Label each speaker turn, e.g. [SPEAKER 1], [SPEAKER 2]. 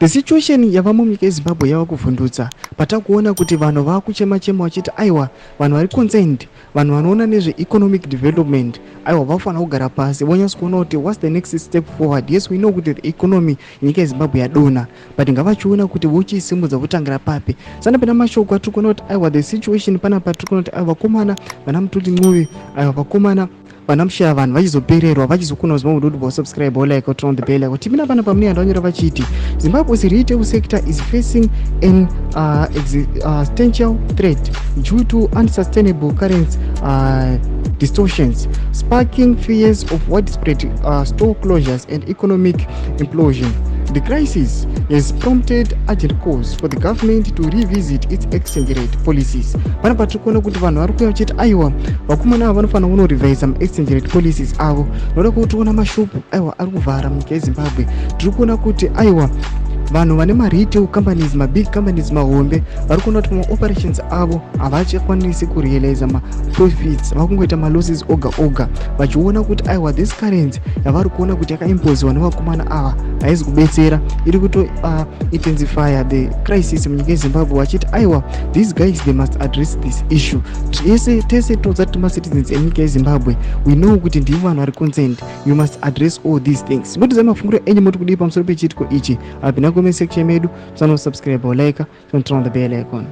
[SPEAKER 1] The situation yava munyika yeZimbabwe yava kuvhundutsa, patakuona kuti vanhu vakuchema chema vachiti aiwa, vanhu vari concerned, vanhu vanoona nezveeconomic development, aiwa, vafanira kugara pasi vonyatso kuona kuti what's the next step forward. Yes, we know kuti the economy yenyika yeZimbabwe yadonha, but ngavachiona kuti vochiisimudza votangira papi. Sanapinda mashoko atiri kuona kuti aiwa, the situation panapa, tiri kuona kuti aiwa, vakomana vana Mthuli Ncube, aiwa, vakomana vana mushaya, vanhu vachizopererwa vachizokuna Zimbabwe. Ndoti subscribe or like or turn on the bell icon. Tipinda pana pamuneyanda vanyora vachiti Zimbabwe's retail sector is facing an existential threat due to unsustainable currency distortions, sparking fears of widespread store closures and economic implosion. The crisis has prompted urgent calls for the government to revisit its exchange rate policies. Panapa tiri kuona kuti vanhu vari kuuya vachiti aiwa, vakomana ava vanofanira kunorevisa maexchange rate policies avo, noda kuti tiona mashopu aiwa ari kuvhara munyika yeZimbabwe. Tiri kuona kuti aiwa, vanhu vane maretail companies, mabig companies mahombe, vari kuona kuti pamaoperations avo havachakwanisi kurealiza maprofits, vakungoita malosses oga oga, vachiona kuti aiwa, this currency yavari kuona kuti yakaimposiwa nevakomana ava haizi kubetsera, iri kuto intensifya the crisis munyika yeZimbabwe, vachiti aiwa, these guys, they must address this issue. Tese tese todza tiri macitizens enyika yeZimbabwe, we know kuti ndimi vanhu vari concerned. You must address all these things. Motizai mafungiro enyu, moti kudii pamusoro pechiitiko ichi? Apinda comment section medu, musanosubscribe or like, turn on the bell icon.